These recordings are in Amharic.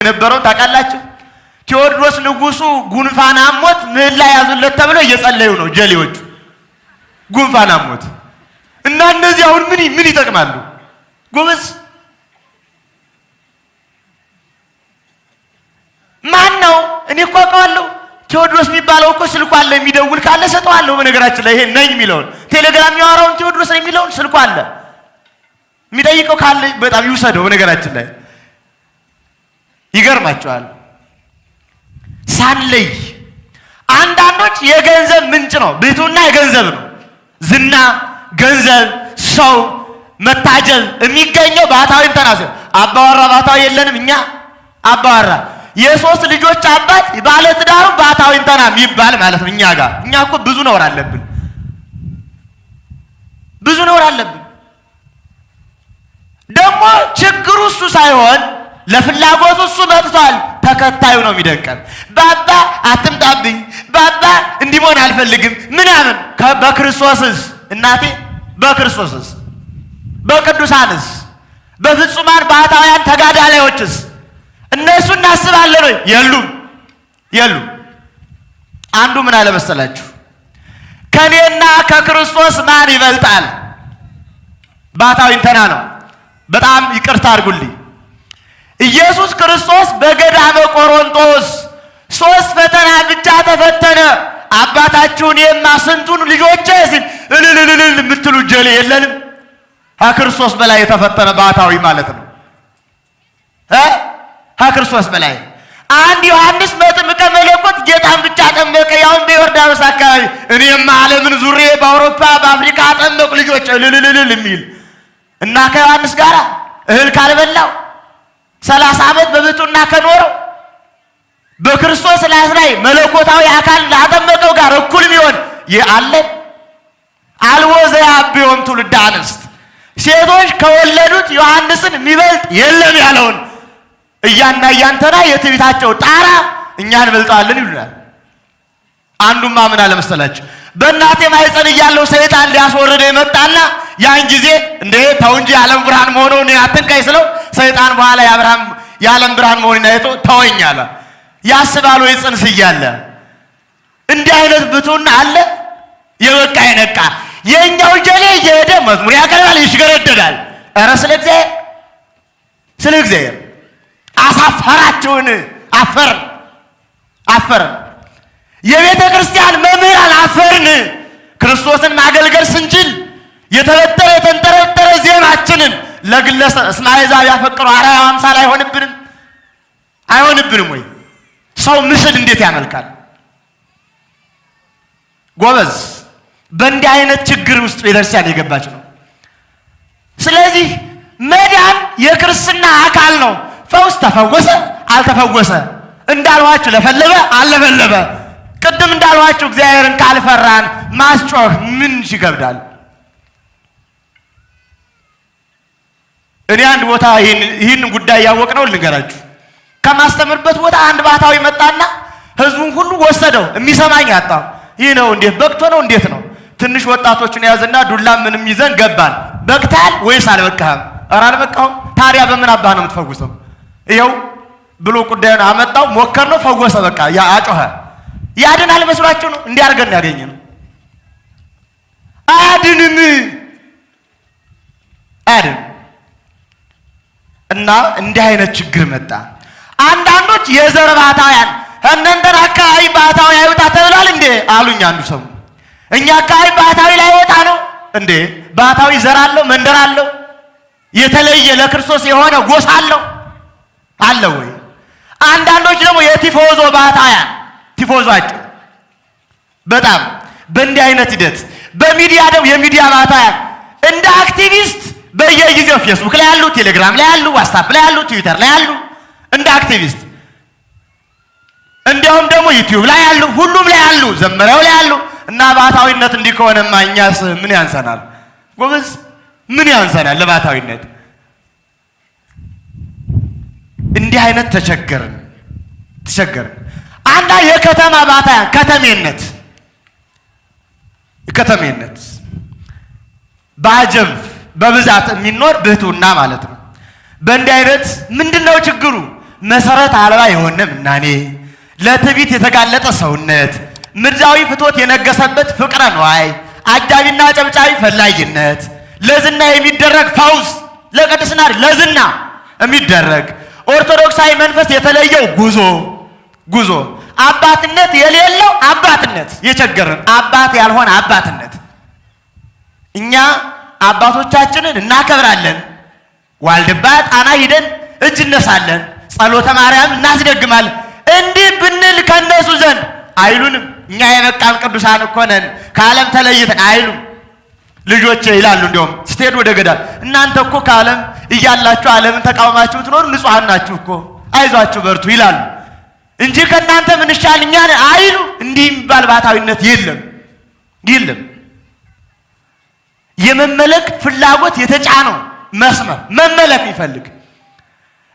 የነበረውን ታውቃላችሁ? ቴዎድሮስ ንጉሱ ጉንፋን አሞት ምህላ ያዙለት ተብሎ እየጸለዩ ነው ጀሌዎቹ። ጉንፋን አሞት እና እነዚህ አሁን ምን ምን ይጠቅማሉ? ጎበዝ ማን ነው? እኔ እኮ አውቀዋለሁ። ቴዎድሮስ የሚባለው እኮ ስልኩ አለ። የሚደውል ካለ ሰጠዋለሁ። በነገራችን ላይ ይሄ ነኝ የሚለውን ቴሌግራም የሚያወራውን ቴዎድሮስ ነው የሚለውን ስልኩ አለ። የሚጠይቀው ካለ በጣም ይውሰደው። በነገራችን ላይ ይገርማቸዋል። ሳንለይ አንዳንዶች የገንዘብ ምንጭ ነው ብሕትውና፣ የገንዘብ ነው ዝና፣ ገንዘብ፣ ሰው መታጀብ የሚገኘው ባህታዊ እንተና ሲሆን አባወራ ባህታዊ የለንም እኛ። አባወራ የሶስት ልጆች አባት ባለትዳሩ ባህታዊ እንተና የሚባል ማለት ነው። እኛ ጋር እኛ እኮ ብዙ ነውር አለብን፣ ብዙ ነውር አለብን። ደግሞ ችግሩ እሱ ሳይሆን ለፍላጎቱ እሱ መጥቷል። ተከታዩ ነው የሚደንቀን። ባባ አትምጣብኝ፣ ባባ እንዲህ መሆን አልፈልግም ምናምን። በክርስቶስስ እናቴ፣ በክርስቶስስ፣ በቅዱሳንስ፣ በፍጹማን ባህታውያን ተጋዳላዮችስ እነሱ እናስባለን ወይ? የሉም፣ የሉም። አንዱ ምን አለ መሰላችሁ? ከኔና ከክርስቶስ ማን ይበልጣል? ባህታዊ እንተና ነው። በጣም ይቅርታ አድርጉልኝ። ኢየሱስ ክርስቶስ በገዳመ ቆሮንቶስ 3 ፈተና ብቻ ተፈተነ። አባታችሁን የማ ስንቱን ልጆቼ ሲል እልልልልል የምትሉ ጀሌ የለንም? ከክርስቶስ በላይ የተፈተነ ባህታዊ ማለት ነው። ከክርስቶስ በላይ አንድ ዮሐንስ መጥምቀ መለኮት ጌታን ብቻ ጠመቀ፣ ያውን በዮርዳኖስ አካባቢ። እኔማ ዓለምን ዙሬ በአውሮፓ በአፍሪካ አጠመቁ ልጆች እልልልልል የሚል እና ከዮሐንስ ጋር እህል ካልበላው 30 ዓመት በብሕትውና ከኖረው በክርስቶስ ላይ መለኮታዊ አካል ላጠመቀው ጋር እኩል የሚሆን አለ? አልቦ ዘያብዮም ትውልደ አንስት፣ ሴቶች ከወለዱት ዮሐንስን የሚበልጥ የለም ያለውን እያና እያንተና የትዕቢታቸው ጣራ እኛ እንበልጠዋለን ይሉናል። አንዱማ ምን አለ መሰላችሁ? በእናቴ ማህፀን እያለሁ ሰይጣን ሊያስወርደው የመጣና ያን ጊዜ እንዴ ተው እንጂ የዓለም ብርሃን መሆኑን እኔ አትንካኝ ስለው ሰይጣን በኋላ የዓለም ብርሃን መሆኑን አይቶ ተወኝ አለ። ያስባል ወይ ጽንስ እያለ እንዲህ አይነት ብሕትውና አለ? የበቃ የነቃ የኛው ጀሌ እየሄደ መዝሙር ያቀርባል፣ ይሽገረደዳል። ኧረ ስለ እግዚአብሔር፣ ስለ እግዚአብሔር አሳፈራችሁን። አፈርን፣ አፈርን። የቤተ ክርስቲያን መምህራን አፈርን። ክርስቶስን ማገልገል ስንችል የተበጠረ የተንጠረጠረ ዜማችንን ለግለሰብ እስመ አሕዛብ ያፈቅሩ አርአያ አምሳል አይሆንብንም? አይሆንብንም ወይ? ሰው ምስል እንዴት ያመልካል? ጎበዝ፣ በእንዲህ አይነት ችግር ውስጥ ቤተክርስቲያን የገባች ነው። ስለዚህ መዳን የክርስትና አካል ነው። ፈውስ ተፈወሰ አልተፈወሰ እንዳልኋችሁ ለፈለበ አልለፈለበ፣ ቅድም እንዳልኋችሁ እግዚአብሔርን ካልፈራን ማስጮህ ምን ይከብዳል? እኔ አንድ ቦታ ይህን ጉዳይ ያወቅነው ልንገራችሁ። ከማስተምርበት ቦታ አንድ ባህታዊ መጣና ህዝቡን ሁሉ ወሰደው። የሚሰማኝ አጣው። ይህ ነው እንዴት በቅቶ ነው እንዴት ነው? ትንሽ ወጣቶችን ያዝና ዱላ ምንም ይዘን ገባን። በቅታል ወይስ አልበቃህም? ኧረ አልበቃሁም። ታዲያ በምን አባህ ነው የምትፈውሰው? ይኸው ብሎ ጉዳዩን አመጣው። ሞከርነው፣ ፈወሰ። በቃ ያ አጮኸ። ያድናል መስሏችሁ ነው? እንዲህ አድርገን ያገኘነው። አያድንም፣ አያድንም። እና እንዲህ አይነት ችግር መጣ። አንዳንዶች የዘር ባህታውያን እነንተን አካባቢ ባህታዊ አይወጣ ተብሏል እንዴ አሉኝ። አንዱ ሰው እኛ አካባቢ ባህታዊ ላይወጣ ነው እንዴ? ባህታዊ ዘር አለው፣ መንደር አለው፣ የተለየ ለክርስቶስ የሆነ ጎሳ አለው አለ ወይ? አንዳንዶች ደግሞ የቲፎዞ ባህታውያን ቲፎዞአቸው በጣም በእንዲህ አይነት ሂደት በሚዲያ ደግሞ የሚዲያ ባህታውያን እንደ አክቲቪስት በየጊዜው ፌስቡክ ላይ ያሉ፣ ቴሌግራም ላይ ያሉ፣ ዋትስአፕ ላይ ያሉ፣ ትዊተር ላይ ያሉ እንደ አክቲቪስት እንዲያውም ደግሞ ዩቲዩብ ላይ ያሉ፣ ሁሉም ላይ ያሉ፣ ዘመሪያው ላይ ያሉ እና ባህታዊነት እንዲህ ከሆነማ እኛስ ምን ያንሰናል? ጎበዝ ምን ያንሰናል ለባህታዊነት? እንዲህ አይነት ተቸገርን፣ ተቸገርን። አንዳ የከተማ ባህታውያን ከተሜነት፣ ከተሜነት በአጀብ በብዛት የሚኖር ብሕትውና ማለት ነው። በእንዲህ አይነት ምንድነው ችግሩ? መሰረት አልባ የሆነ ምናኔ፣ ለትዕቢት የተጋለጠ ሰውነት፣ ምድራዊ ፍትወት የነገሰበት ፍቅረ ንዋይ፣ አጃቢና ጨብጫቢ ፈላጊነት፣ ለዝና የሚደረግ ፈውስ፣ ለቅድስና ለዝና የሚደረግ ኦርቶዶክሳዊ መንፈስ የተለየው ጉዞ ጉዞ አባትነት የሌለው አባትነት የቸገረን አባት ያልሆነ አባትነት። እኛ አባቶቻችንን እናከብራለን። ዋልድባ ጣና ሂደን እጅ እነሳለን፣ ጸሎተ ማርያም እናስደግማለን። እንዲህ ብንል ከእነሱ ዘንድ አይሉንም። እኛ የበቃን ቅዱሳን እኮ ነን ከዓለም ተለይተን አይሉም። ልጆቼ ይላሉ። እንዲያውም ስትሄዱ ወደ ገዳም እናንተ እኮ ከዓለም እያላችሁ ዓለምን ተቃውማችሁ ብትኖሩ ንጹሐን ናችሁ እኮ አይዟችሁ በርቱ ይላሉ እንጂ ከእናንተ ምን ይሻል እኛ አይሉ። እንዲህ የሚባል ባህታዊነት የለም የለም። የመመለክ ፍላጎት የተጫነው መስመር መመለክ የሚፈልግ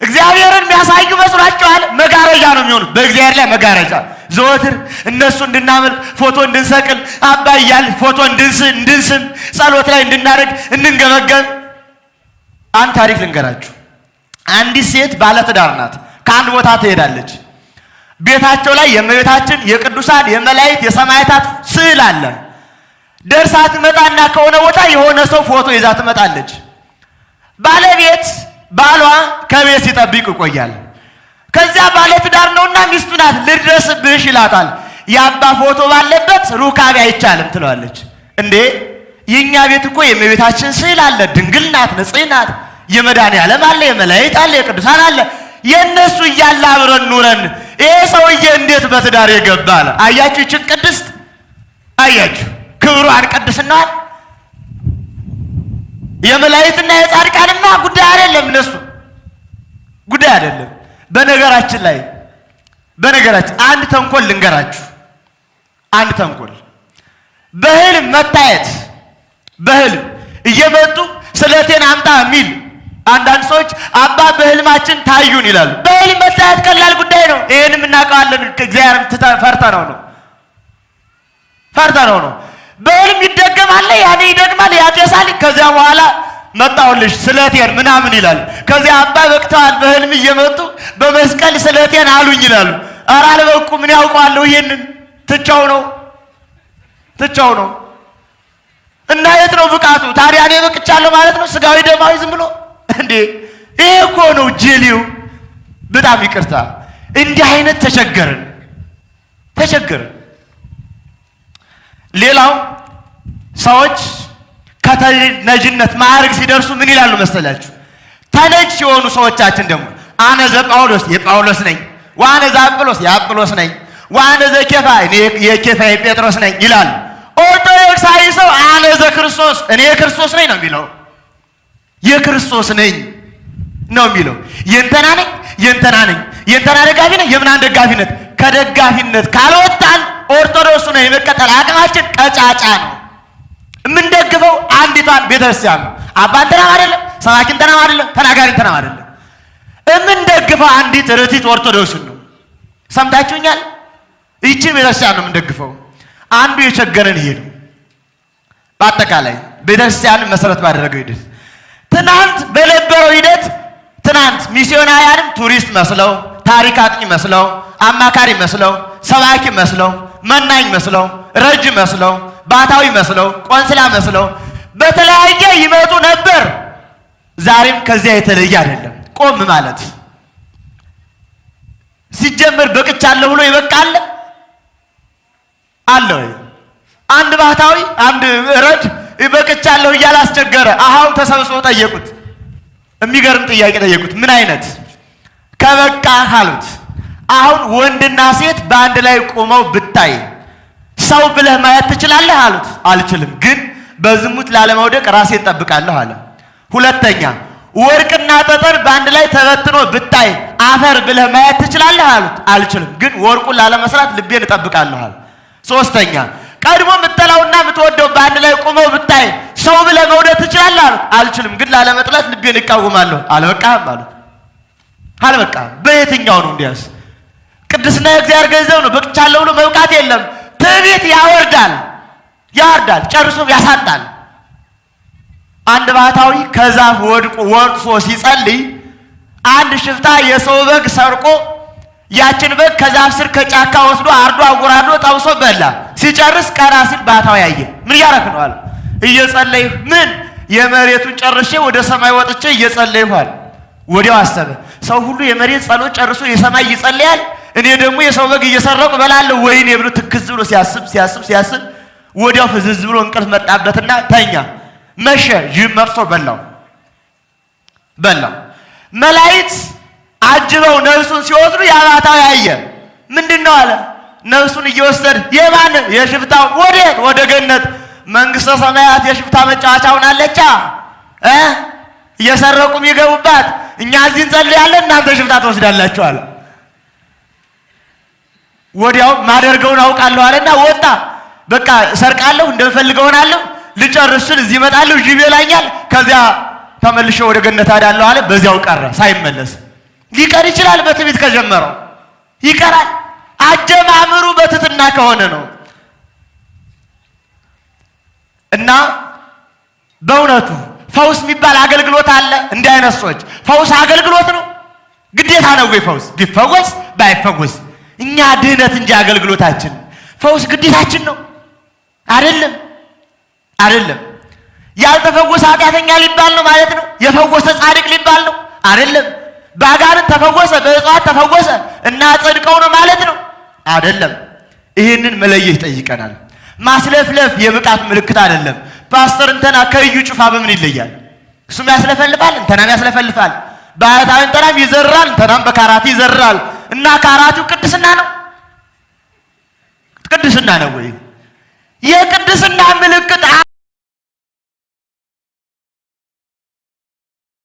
እግዚአብሔርን የሚያሳዩ መስሏቸዋል። መጋረጃ ነው የሚሆኑት። በእግዚአብሔር ላይ መጋረጃ ዘወትር እነሱ እንድናመልክ ፎቶ እንድንሰቅል አባ እያልን ፎቶ እንድንስም ጸሎት ላይ እንድናደርግ እንድንገመገም። አንድ ታሪክ ልንገራችሁ። አንዲት ሴት ባለትዳር ናት። ከአንድ ቦታ ትሄዳለች። ቤታቸው ላይ የእመቤታችን የቅዱሳን የመላእክት የሰማዕታት ስዕል አለ። ደርሳ ትመጣና ከሆነ ቦታ የሆነ ሰው ፎቶ ይዛ ትመጣለች። ባለቤት ባሏ ከቤት ሲጠብቅ ይቆያል። ከዚያ ባለትዳር ነውና ሚስቱ ናት። ልድረስብሽ ይላታል። የአባ ፎቶ ባለበት ሩካቤ አይቻልም ትለዋለች። እንዴ የእኛ ቤት እኮ የእመቤታችን ስዕል አለ፣ ድንግል ናት፣ ንጽሕ ናት፣ የመድኃኔዓለም አለ፣ የመላእክት አለ፣ የቅዱሳን አለ። የእነሱ እያለ አብረን ኑረን ይሄ ሰውዬ እንዴት በትዳር የገባ አለ። አያችሁ ይችን ቅድስት አያችሁ ክብሯን ቅድስናዋን። የመላእክትና የጻድቃንማ ጉዳይ አይደለም፣ እነሱ ጉዳይ አይደለም። በነገራችን ላይ በነገራችን አንድ ተንኮል ልንገራችሁ። አንድ ተንኮል በህልም መታየት፣ በህልም እየመጡ ስለቴን አምጣ የሚል አንዳንድ ሰዎች አባ በህልማችን ታዩን ይላሉ። በህልም መታየት ቀላል ጉዳይ ነው። ይሄንም እናውቀዋለን። እግዚአብሔርን ፈርተነው ነው ፈርተነው ነው። በህልም ይደገማል፣ ያኔ ይደግማል፣ ያጤሳል። ከዚያ በኋላ መጣሁልሽ ስለቴን ምናምን ይላል። ከዚያ አባ በቅተዋል፣ በህልም እየመጡ በመስቀል ስለቴን አሉኝ ይላሉ። ኧረ አልበቁ ምን ያውቀዋለሁ ይሄንን ትቻው ነው ትቻው ነው። እና የት ነው ብቃቱ ታዲያ? እኔ በቅቻለሁ ማለት ነው? ስጋዊ ደማዊ ዝም ብሎ እንዴ! ይሄ እኮ ነው ጀሌው። በጣም ይቅርታ፣ እንዲህ አይነት ተቸገርን ተቸገርን። ሌላው ሰዎች ከተነጅነት ማዕረግ ሲደርሱ ምን ይላሉ መሰላችሁ? ተነጅ ሲሆኑ ሰዎቻችን ደግሞ አነ ዘጳውሎስ የጳውሎስ ነኝ፣ ወአነ ዘአጵሎስ የአጵሎስ ነኝ፣ ወአነ ዘኬፋ እኔ የኬፋ የጴጥሮስ ነኝ ይላሉ። ኦርቶዶክሳዊ ሰው አነ ዘክርስቶስ እኔ የክርስቶስ ነኝ ነው የሚለው። የክርስቶስ ነኝ ነው የሚለው። የእንተና ነኝ የእንተና ነኝ የእንተና ደጋፊ ነኝ የምናን ደጋፊነት ከደጋፊነት ካልወጣን ኦርቶዶክሱ ነው የመቀጠል አቅማችን ቀጫጫ ነው። የምንደግፈው አንዲቷን ቤተክርስቲያን ነው። አባ እንትናም አይደለም፣ ሰባኪ እንትናም አይደለም፣ ተናጋሪ እንትናም አይደለም። የምንደግፈው አንዲት ርቲት ኦርቶዶክስን ነው። ሰምታችሁኛል? ይችን ቤተክርስቲያን ነው የምንደግፈው። አንዱ የቸገረን ይሄ ነው። በአጠቃላይ ቤተክርስቲያንን መሰረት ባደረገው ሂደት ትናንት በነበረው ሂደት ትናንት ሚስዮናውያንም ቱሪስት መስለው፣ ታሪክ አጥኚ መስለው፣ አማካሪ መስለው፣ ሰባኪ መስለው፣ መናኝ መስለው፣ ረጅ መስለው፣ ባታዊ መስለው፣ ቆንስላ መስለው በተለያየ ይመጡ ነበር። ዛሬም ከዚያ የተለየ አይደለም። ቆም ማለት ሲጀመር በቅቻለሁ ብሎ ይበቃል አለ ወይ? አንድ ባህታዊ አንድ ረድ በቅቻለሁ እያለ አስቸገረ። አሃው ተሰብስበው ጠየቁት። የሚገርም ጥያቄ ጠየቁት። ምን አይነት ከበቃ አሉት። አሁን ወንድና ሴት በአንድ ላይ ቆመው ብታይ ሰው ብለህ ማየት ትችላለህ አሉት። አልችልም፣ ግን በዝሙት ላለመውደቅ ራሴን እጠብቃለሁ አለ። ሁለተኛ ወርቅና ጠጠር በአንድ ላይ ተበትኖ ብታይ አፈር ብለህ ማየት ትችላለህ አሉት። አልችልም፣ ግን ወርቁን ላለመስራት ልቤን እጠብቃለሁ አለ። ሶስተኛ ቀድሞ የምትጠላውና የምትወደው በአንድ ላይ ቆመው ብታይ ሰው ብለህ መውደድ ትችላለህ አሉት። አልችልም፣ ግን ላለመጥላት ልቤን እቃወማለሁ። አልበቃህም አሉት። አልበቃህም። በየትኛው ነው እንዲያስ? ቅድስና የእግዚአብሔር ገንዘብ ነው። በቅቻለሁ ብሎ መብቃት የለም። ትዕቢት ያወርዳል ያወርዳል፣ ጨርሶም ያሳጣል። አንድ ባህታዊ ከዛፍ ወድቆ ወጥቶ ሲጸልይ አንድ ሽፍታ የሰው በግ ሰርቆ ያችን በግ ከዛፍ ስር ከጫካ ወስዶ አርዶ አጎራዶ ጠብሶ በላ። ሲጨርስ ቀና ሲል ባታው ያየ። ምን እያረክ ነው አለ። እየጸለይሁ። ምን? የመሬቱን ጨርሼ ወደ ሰማይ ወጥቼ እየጸለይሁ አለ። ወዲያው አሰበ፣ ሰው ሁሉ የመሬት ጸሎት ጨርሶ የሰማይ ይጸልያል፣ እኔ ደግሞ የሰው በግ እየሰረቁ እበላለሁ፣ ወይኔ ብሎ ትክዝ ብሎ ሲያስብ ሲያስብ ሲያስብ ወዲያው ፍዝዝ ብሎ እንቅልፍ መጣበትና ተኛ። መሸ፣ ጅብ መጥቶ በላው በላው። መላእክት አጅበው ነፍሱን ሲወስዱ ያባታው ያየ። ምንድን ነው አለ። ነፍሱን እየወሰድ የማን? የሽፍታው። ወዴት? ወደ ገነት። መንግስተ ሰማያት የሽፍታ መጫወቻ ሆናለቻ እ እየሰረቁ የሚገቡባት። እኛ እዚህ እንጸልያለን፣ እናንተ ሽፍታ ትወስዳላችሁ አለ። ወዲያው ማደርገውን አውቃለሁ አለና ወጣ። በቃ እሰርቃለሁ፣ እንደምፈልገው ሆናለሁ፣ ልጨርስ ስል እዚህ እመጣለሁ፣ ጅብ ይበላኛል፣ ከዚያ ተመልሼ ወደ ገነት አዳለሁ አለ። በዚያው ቀረ ሳይመለስ። ሊቀር ይችላል፣ በትዕቢት ከጀመረው ይቀራል። አጀማምሩ በትሕትና ከሆነ ነው። እና በእውነቱ ፈውስ የሚባል አገልግሎት አለ። እንዲህ አይነት ሰዎች ፈውስ አገልግሎት ነው፣ ግዴታ ነው ወይ? ፈውስ ቢፈወስ ባይፈወስ እኛ ድህነት እንጂ አገልግሎታችን ፈውስ ግዴታችን ነው አይደለም፣ አይደለም። ያልተፈወሰ ኃጢአተኛ ሊባል ነው ማለት ነው። የፈወሰ ጻድቅ ሊባል ነው አይደለም። በአጋንንት ተፈወሰ፣ በእጽዋት ተፈወሰ እና ጸድቀው ነው ማለት ነው አይደለም። ይህንን መለየት ይጠይቀናል። ማስለፍለፍ የብቃት ምልክት አይደለም። ፓስተር እንተና ከእዩ ጩፋ በምን ይለያል? እሱም ያስለፈልፋል፣ እንተናም ያስለፈልፋል። ባህታዊ እንተናም ይዘራል፣ እንተናም በካራቲ ይዘራል። እና ካራቲው ቅድስና ነው? ቅድስና ነው ወይ? የቅድስና ምልክት